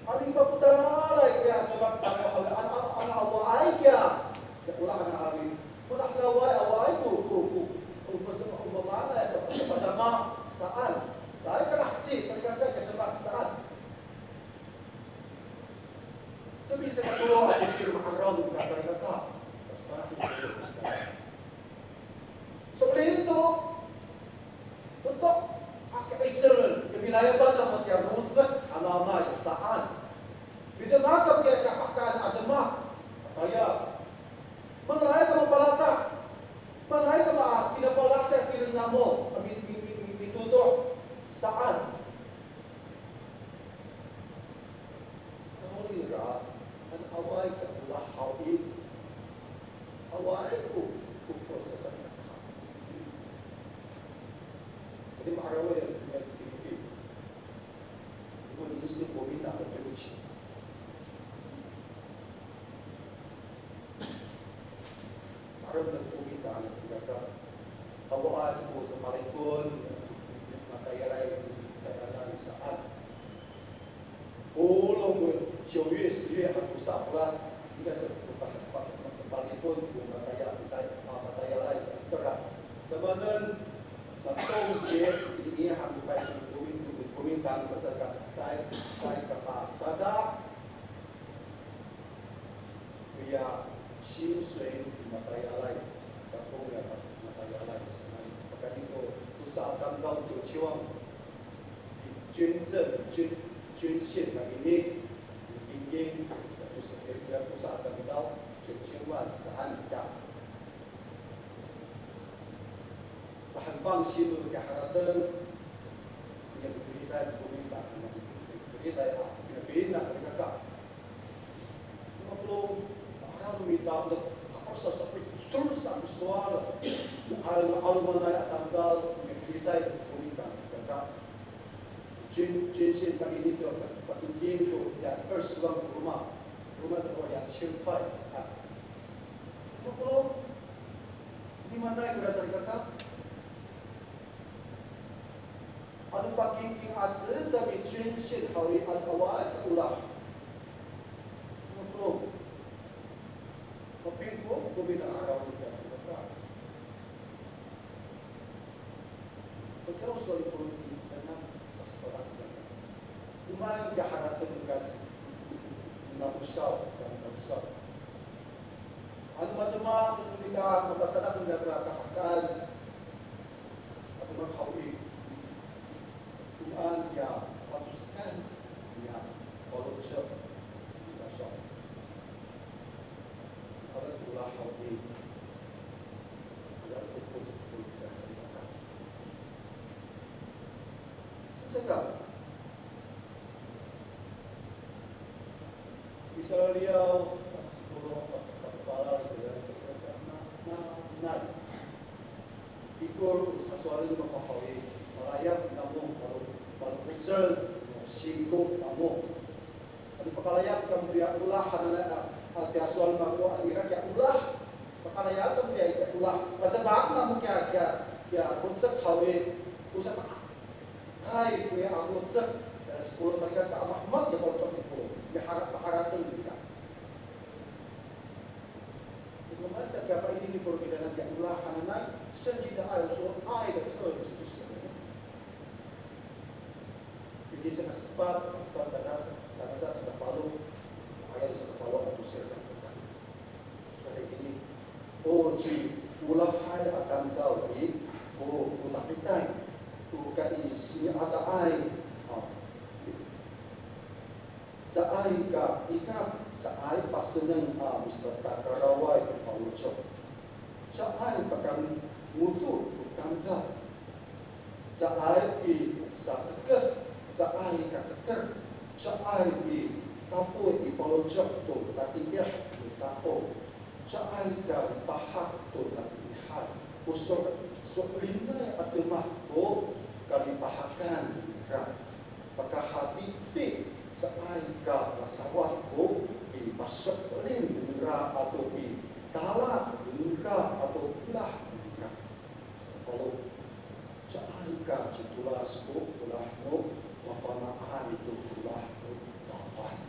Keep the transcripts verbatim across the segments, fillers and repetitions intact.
Ano papotalay kiya demak, ano, ano, ano awaay kiya, ya olah ano awi. Manahlaway, awaay ko, ko, ko, ko, mas-, ko maanay sa papadama, saan. Saan ka laheci, saan ka, ka demak, saan. Tapi sa katolo, ako sir ma'araw no mita salikaka. So'elin to, to, to, aka 'icel, kamilayapan namo tiya rocek hananay saan. Midemak kiya kafahekaan a demak. Tayal. Manga'ay ka mapalata. Manga'ay ka ma-, kinafalata tireng namo. Mi, mi, mi, mi, mitotoh saan. Kawrira, ano awaay ka olah haw i, awaay ko, ko, ko sasakat. Jadi ma'araw ya, ya, ya, ya. 如果您是国民党的，对不起。 Ma'araw no 国民党 a salikaka, awaay ko sa palifon, matayalay, sa, sa, saan. Polong ko 九月、十月 han ko sa, 应该是 ko sa, sa, palifon ko matayalay, matayalay sa, kora. Samaanen, sa 冻结 i, i han ko 国民, 国民党 sa, sa, sa, sa, sa, sa, Koya 薪水 matayalay, kafong ya matayalay. Pakayni to, tosa a tamdaw 九千万 i 捐赠, 捐, 捐献 pakayni, i tingting, tosa, ya tosa a tamdaw 九千万 saan ka. Tahan 放心 to kiya harateng, ya pilitan 国民党, pilitan a, ya pilitan sa kaka. Mapolong, ma'araw no mita, ma'araw sa, sa, sa, sa, sowal. Al, 'alomanay a tamdaw, mitiliday ko mita, kaka. 捐, 捐献 pakayni to, pakayni to, ya 二十万 ko roma. Roma to ya 千块. A. Mapolong, mimaanay kora salikaka. Ano pakingking a cecay a mi 捐献 haw i, ano awaay ko olah. Mapolong. Mapingko ko mita a 'araw no mita salikaka. Pakaw sowal i polong i, kina, pasifana' kina. O maan kiya harateng no mita, no mita saw, no mita saw. Ano mademak no mita, mapasadak no mita kafahekaan. Mademak haw i. O maan kiya patosekan niya faloco' no mita saw. Ira ko olah haw i, ira ko 'Icel ka, misalaliyaw, sipolo, pakapalal, na, na, na, ikor, sasowalen no mako haw i, malayap namo, malo, malo 'icel no singko namo. Ano pakalayap kamo toya olah hananay a, a, kiya sowal mako a ira kiya olah. Pakalayap kamo toya olah. Pademak namo kiya, kiya, kiya rocek haw i, o sato kay koya a rocek. Sa sipolo salikaka a mahemek ya faloco' sipolo. Mihara, maharateng kita. Sipolo sa kiya pa'ini ni ko kiya olah hananay. Saan kita ay, so ay, da, so, so, so. Ini sa kasepat, kasepat tangasa, tangasa sa kafalo, aya sa kafalo ato sira sa kafalo. Sa ini, o ciolahay a tamdaw i, o, o takitay, o kaisini'adaay, a, caay ka ikor, caay paseneng a misatakaraway ko faloco'. Caay pakangodo to tamdaw. Caay pisateked, caay ka keker, caay pitafoy i faloco' to tatiih no tao. Caay ka lipahak to tatiihay. O so, so'elinay a demak to kalipahakan nira. Pakahatifi, caay ka lasawad ko pipaso'elin nira ato pitala nira ato olah nira. Falo, caay ka citolas ko olah no mafana'an to olah no Kawas.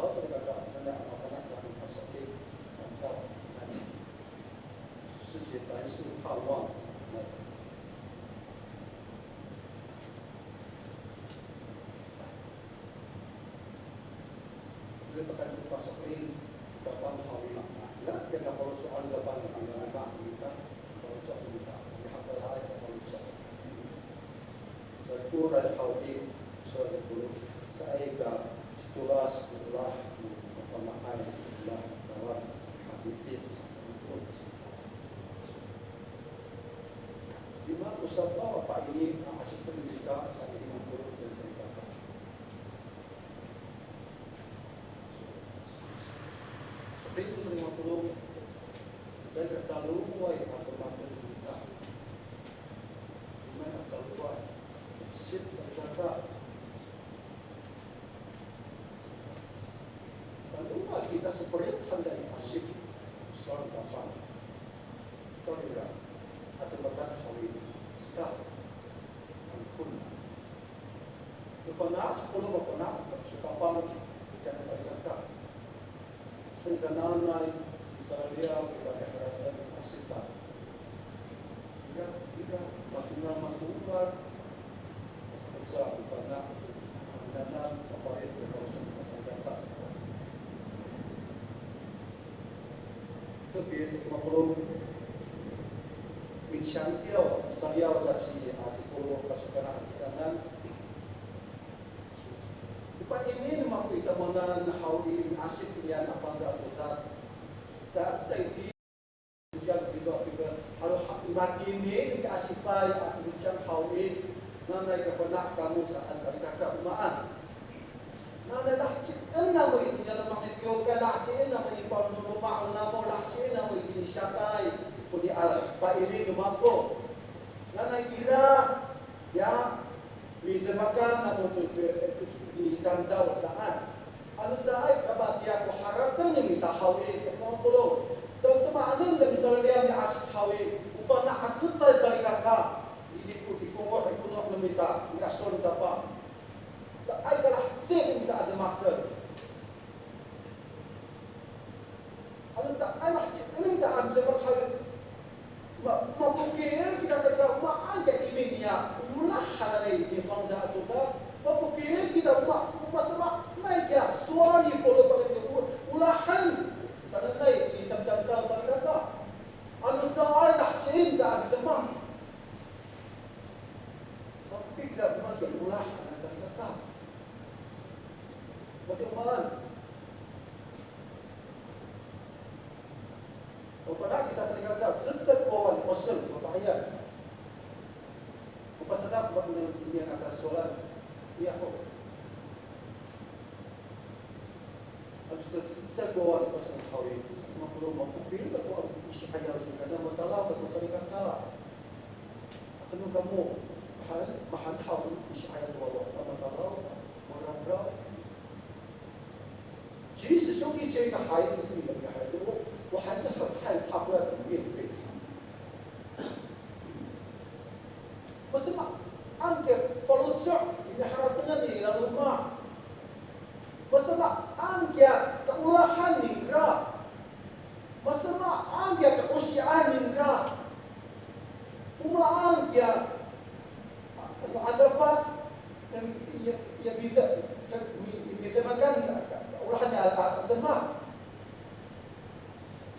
Aw, salikaka, nanay a mafana' to a pasaki, nanay, 世界凡事盼望。Tapang haw i, ya, kina faloco'an Tapang, kina faloco' kita, kina faloco'. Sa ikoray haw i, sowal ko, caay ka citolas ko olah no mafana'ay a olah, tawal hadipit sa ikoray. Lima ko safaw a pa'ini a asipen ita sa lima polo' to salikaka. Sa ikoray sa lima polo', caay ka saloway a tomaten ita. Lima a saloway, sip sa ita. Saloway kita separate han da i asip, saan Tapang. Kawrira, ato mata haw i, ta, angkon. Mafana' sa polo', mafana' sa Tapang, kita na salikaka. Sa ika nanay, misalaliyaw, ika miharateng, asip ta. Ira, ira, matongal, matongal. Sa, ika na, ika na, paparit, ika na, ika na, ika na. Tapi, sa lima polo', micangtiyaw, saliyaw, sa ci, a, ci polo', pasokana, ika na. Pa'ini no mako i tamowanan haw i, miasip niyam a fangcal a codad. Sa, sa iti, Saan kita, kita, halo ha, matini i asipay a micang haw i, nanay kafana' kamo saan salikaka, o maan. Nanay lahecien namo itini a loma' no kiwkay, lahecien namo i paro no loma' namo, lahecien namo itini siyakay, koni a, pa'ini no mako. Nanay ira, ya, midemakan namo to, i, i tamdaw saan. Ano caay ka matiya ko harateng no mita haw i, sa lima polo'. Sa, samaanen no misalaliyaw miasip haw i, o fana' a cecay salikaka. Ini ko i fongoh i kono' no mita, miasong Tapang. Caay ka laheci no mita a demakan. Ano caay laheci no mita a demak haw i, ma, mafokil kita sa, maan kiya imi niya, olah hananay i fangcal a codad. Mafokil kita, ma, masamaanay kiya sowal ni Polo' pala, olahan sananay i tamdamdaw salikaka. Ano caay laheci no mita a demak, mafokil kita, maan kiya olah hananay salikaka. Matiya o maan. O fana' kita salikaka, cecay ko wawa ni 'oseng, mafahiyan. O pasadak, ba, ni, ni, asa solan. Iya ho. Ano cecay ko wawa ni 'oseng haw i, mapolong, mafokil kako a misi'ayaw salikaka, matalaw kako salikaka. Ano kamo, mahaen, mahaen haw i, misi'ayaw to wawa, matalaw, maradraw. 其实兄弟姐妹的孩子是你们的孩子，我，我还是很害怕，不知道怎么面对他们。Masamaan kiya faloco' i haratengan i laloma'. Masamaan kiya kaolahan ningra. Masamaan kiya ka'osian ningra. O maan kiya, ano, adafah, ya, ya, ya, bida, ya, mi, midemakan, olahan a, a, demak.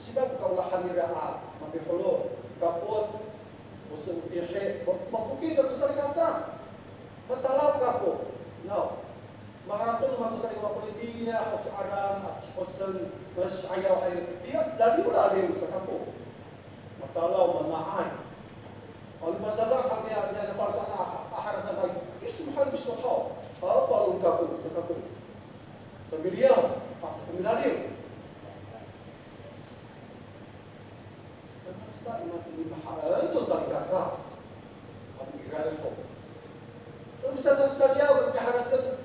Sida ko kaolahan nira a mamiholo', kapot, o so'otihi, ma, mafokil kako salikaka. Matalaw kako. Naw. Maharateng no mako salikaka, mako itiya, o si Aram, o si 'oseng, masi'ayaw, ay, tiya, laliw, laliw sa kako. Matalaw, mana'ay. Ano masadak, a, niya, niya, nafaloco'an a, a, harateng ay, isem han miso haw. A, palong kako, sa kako. Samiliyaw, a, milaliw. Sa i matini mahaen to salikaka. Ano iraay ho. So, misasaliyaw, miharateng.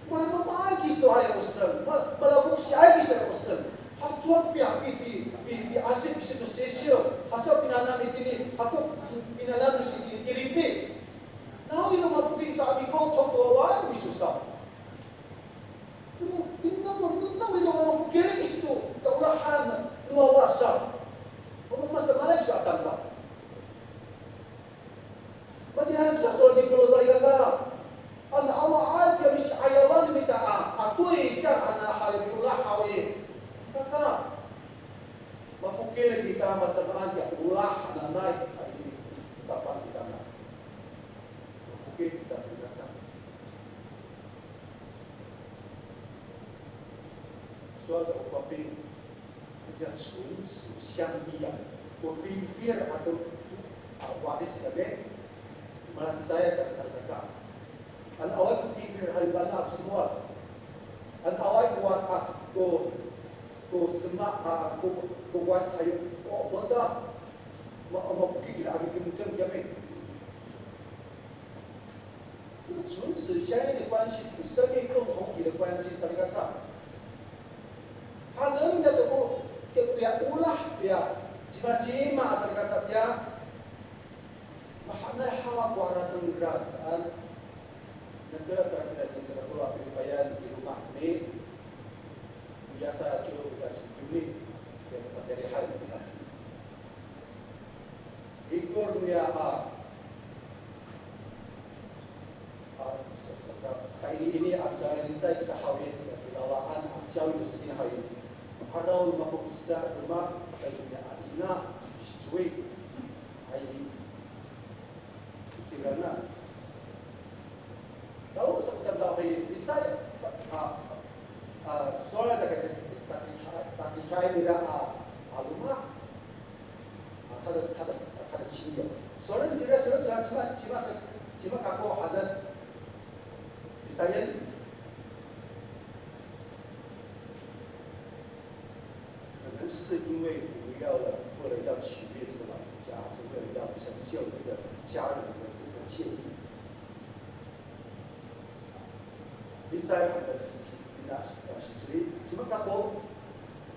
Mala mamaay kiso a 'oseng. Ma, mala foksiay kiso a 'oseng. Hacowa piya, pi, pi, pi, piasip kiso to sisiw. Hacowa pinanam itini, hacowa pinanam no sitini tilifi. Nawiro mafokil sa a mikoto to wawa miso sa. Ino, ino, ino, ino mafokil kiso to kaolahan no wawa sa. O masamaanay kiso a tamdaw. Samaan kiya olah hananay, a, i, i tapang kita na. Mafokil kita salikaka. Sowal sa o Pangcah, 唇齿相依 a. O fifir ato, a, wa'is kami. Malacecay sa salikaka. Ano awaay ko fifir, hay, mana ko semowal. Ano awaay ko wa-, a, ko, ko sema, a, ko, ko wa'is, hay, o, wata. Ma, mafokil kira a mikemkem kiyami. 唇齿相依的关系是生命共同体的关系，salikaka. Haen ita to ko, ko, koya olah, koya cimacima salikaka, koya mahaenay haw ko harateng nira saan. Nacila tara kita i sakatolo a Pilipayan i loma' ni, koya sa ciw kita si Yuni, koya patelihay kita. Ikor niya a, a, sa, sa, sa, saka ini, ini, a, sa, ini sa kita haw i, kilawalaan, a, 教育的事情 haw i. Araw mako sa loma', a, niya a ina, si Cuy. Ay, tirana. Taw sa kita taw kay, licay, a, a, sowal sa kay, taki, taki, nira, a, a, loma'. A, 他的，他的，他的亲友。Sowal sa kira, sowal sa, cima, cima, cima kako haen. Licayen. 可能是因为不要了，为了要取悦这个老人家，是为了要成就这个家人的这个建立。Licay han to, ina, ina, saka, cima kako,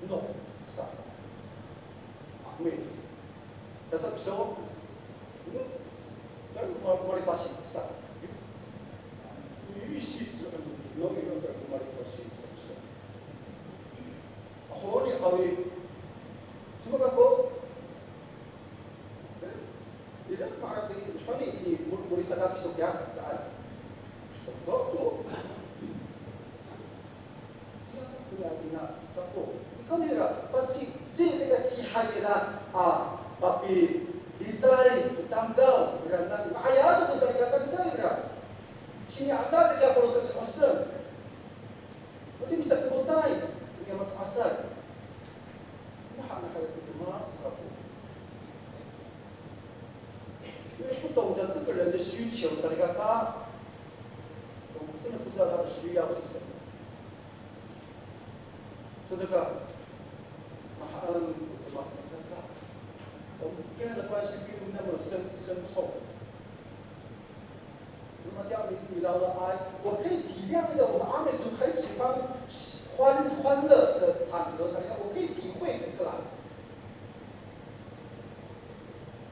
no, sa. Amin. Tasa piso, no, no, ma-, malifasi sa. Isi sa, no, no, no, malifasi sa, sa. Honi haw i, cima kako, ira, ma'araw i, honi i, mo-, morisaka kiso kiya, saan. Soko to. Iya, iya, ina, kako. Kami ira, pati, ci, saka kihay ira, a, papilicay, tamdaw, ira na, aya to ko salikaka ira. Sini'ada saka faloco' ni Osem. Wati misakemotay, niya mato'asay. Mahaen a kaya ko demak saka ko. 因为不懂得这个人的需求，salikaka，我们真的不知道他的需要是什么。真的，mahaen ko demak salikaka，我们跟他的关系并没有那么深，深厚。 那么这样你，你老了，哎，我可以体谅那个我们阿美族很喜欢欢，欢乐的场合，怎么样？我可以体会这个啦。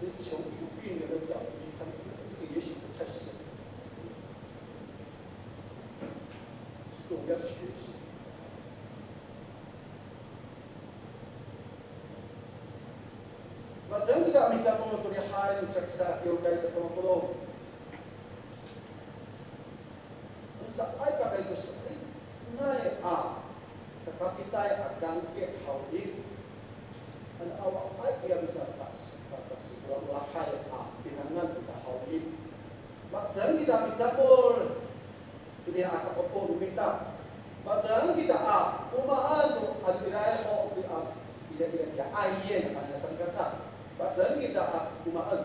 所以从一个病人的角度去看，这个也许不太深，是我们要去学习。 Matengil kita a micamol to lihay no caksa a kiwkay sa pamapolong. O caay pakayni ko sa'inay a kakapitay a kangki haw i. Ano awaay koya misasa, misasikolah a pinangan kita haw i. Matengil kita a micamol. Toniya a sa'opo no mita. Matengil kita a komaen to, ano iraay ho, a, ira, ira, ira, ayen, ano salikaka. Matengil kita a komaen.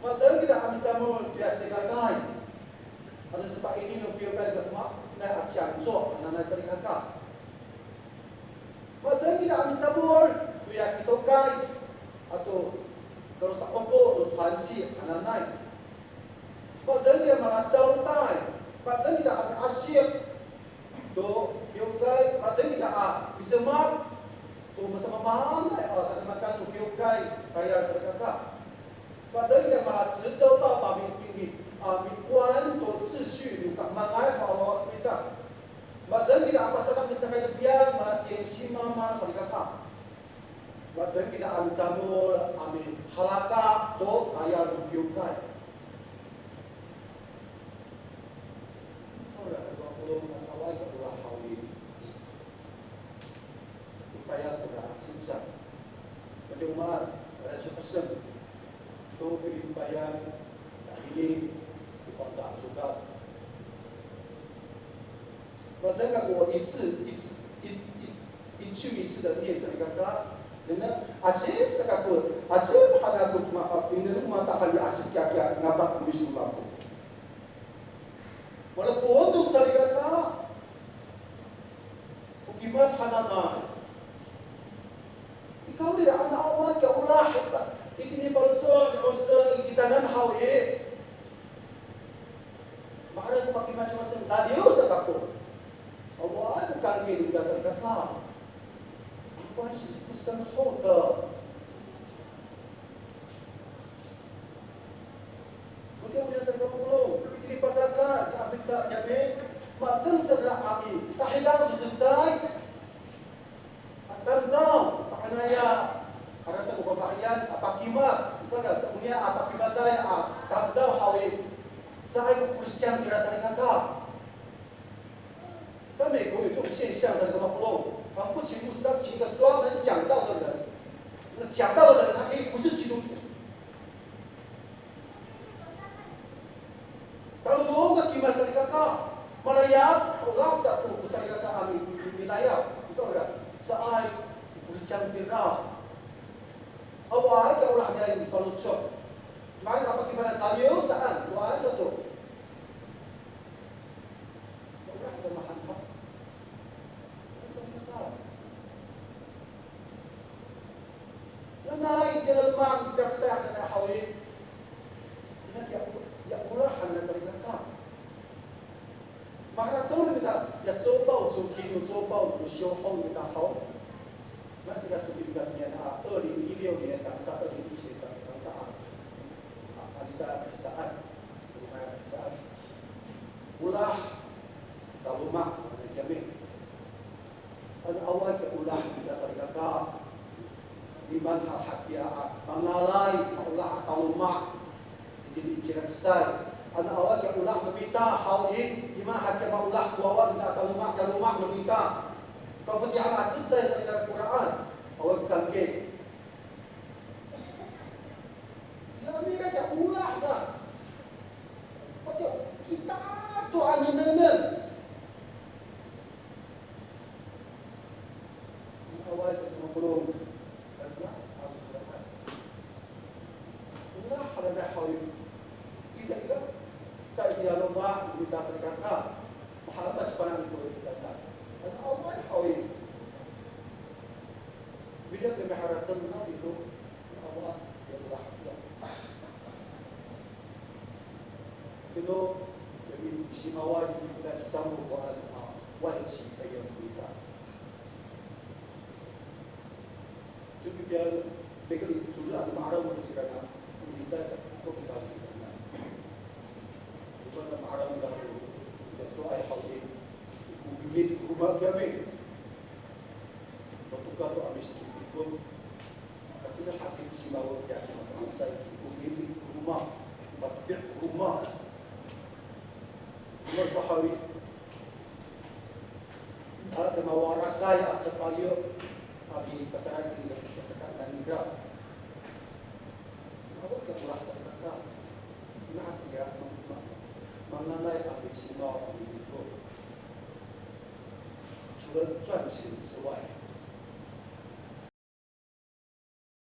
Matengil kita a micamol toya sekakay. Ano sapaini no kiwkay, masamaanay a ciyanco, ano salikaka. Matengil kita a micamol toya kitokay ato kalo sa'opo no tohanci hananay. Matengil kita malacawtay, matengil kita a miasip to kiwkay, matengil kita a midemak to masamaamaanay a tadamakan no kiwkay, tayal salikaka. Matengil kita malacecawtaw a mi, mi, mi, a, mikowan to 秩序 no kamangay a kita. Matengil kita a pasadak micakay to piyang, mala 点心妈妈 salikaka. Matengil kita a micamol a mihalaka to tayal no kiwkay. Ora sa ko polong a awaay ko olah haw i. Ko tayal tora a cenjang. 次一次一一一次一次的念这个歌，人家阿西这个歌，阿西还那个嘛，别人嘛，他还阿西嘎嘎，那把不会输了。Wala po to sa rikaka. O kimad hananay. Ikaw nira, ana awa kiya olah, itini faloco' ni Oseng i kitanan haw i. Mahaen ko pakimad ci Oseng, laliw sa kako. Awaay ko kangke nika sa rikaka. Awaay si Oseng ho to. Matiya, matiya sa kamo, itini i Pataka, i Amerika kiyami, mateng sa kami, kahidaw to cecay. Tamdaw, fa'inaya, harateng ko fafahiyan, a pakimad, ika na, sa oniya, a pakimaday, a tamdaw haw i, saan ko Kristiyan kira sa rikaka. 在美国有这种现象，在那个马布隆，传不起牧师，他请一个专门讲道的人，那讲道的人他可以不是基督徒。Talolong ko kimad sa rikaka, malayap, olah ta ko sa rikaka a mi, mi, milayap. Ito ira, saan ko Kristiyan kira. Awaay ka olah nira i faloco'. Mahaen a pakimad, laliw saan, awaay sato. Nanay, ira loma' caay sa, nanay haw i. Ina kiya, ya olah han na sa rikaka. Maharateng no mita, ya 周报, 周报, 有时候 no mita haw. 那这个主题比较偏啊，二零一六年，当时二零一七年，当时啊，啊，当时啊，当时啊， Olah, taloma' sa kiyami. Ano awaay ko olah kita sa rikaka. Liman ha hakiya a mangalay, maolah a taloma'. Itini i Ciracay. Ano awaay ko olah no mita haw i, liman hakiya maolah ko wawa no mita a taloma', taloma' no mita. Kafoti'an a cecay sa rikaka koraan. Awaay ko kangke. Ira, ira kiya olah na. Pato kita to a nengnengen. Awaay sa to mapolong. Karena Al-Quran. Olah hananay haw i. Ira, ira. Sa ira loma' no mita sa rikaka. Mahaen sa pana'in to i kaka. Ano awaay haw i. Mira to miharateng no mita, awa, ya olah ya. Kino, ya mi, misimaway, ya misamay ko ano, a, wanci, kaya mita. Yo, pipiya, mikerid, codad a ma'araw no mita, milicay sa